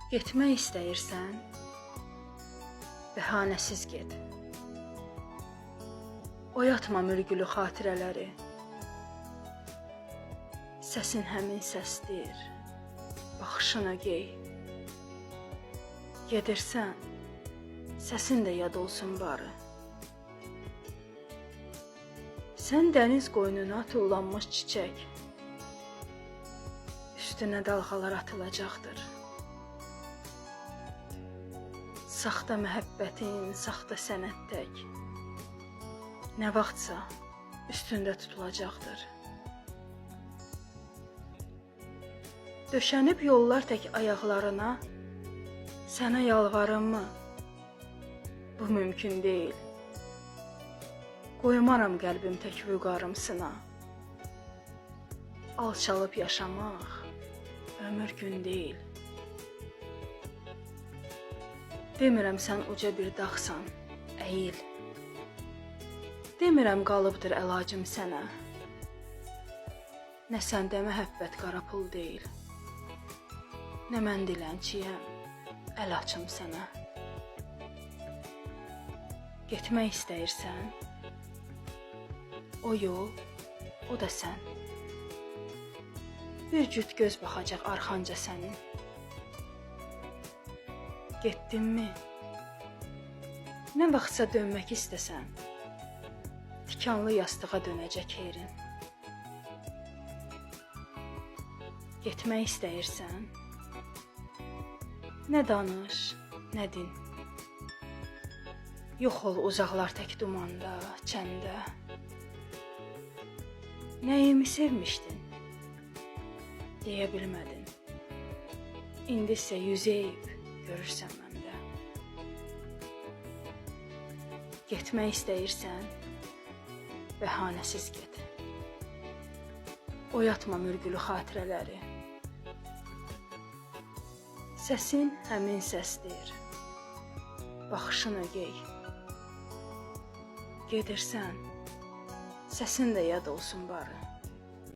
Getmək istəyirsən, bəhanəsiz get. Oyatma mürgülü xatirələri. Səsin həmin səsdir, baxışın ögey. Gedirsən, səsin də yad olsun barı. Sən dəniz qoynuna tullanmış çiçək. Üstünə dalğalar atılacaqdır. Saxta məhəbbətin, saxta sənət tək. Nə vaxtsa üstündə tutulacaqdır. Döşənib yollar tək ayaqlarına, sənə yalvarımmı? Bu mümkün deyil. Qoymaram qəlbim tək vüqarımsına. Alçalıb yaşamaq ömür gün deyil. Demirəm sən uca bir dağsan, əyil. Demirəm qalıbdır əlacım sənə. Nə səndə məhəbbət qara pul deyil. Nə mən dilənçiyəm, əl açım sənə. Getmək istəyirsən? O yol, o da sən. Bir cüt göz baxacaq arxanca sənin. Getdinmi? Nə vaxtsa dönmək istəsən, tikanlı yastığa dönəcək yerin. Getmək istəyirsən? Nə danış, nə din. Yox ol uzaqlar tək dumanda, çəndə. Nəyimi sevmişdin? Deyə bilmədin. İndi isə yüz əyib görürsən məndə. Getmək istəyirsən? Bəhanəsiz get. Oyatma mürgülü xatirələri. Səsin həmin səsdir. Baxışın ögey. Gedirsən, səsin də yad olsun barı.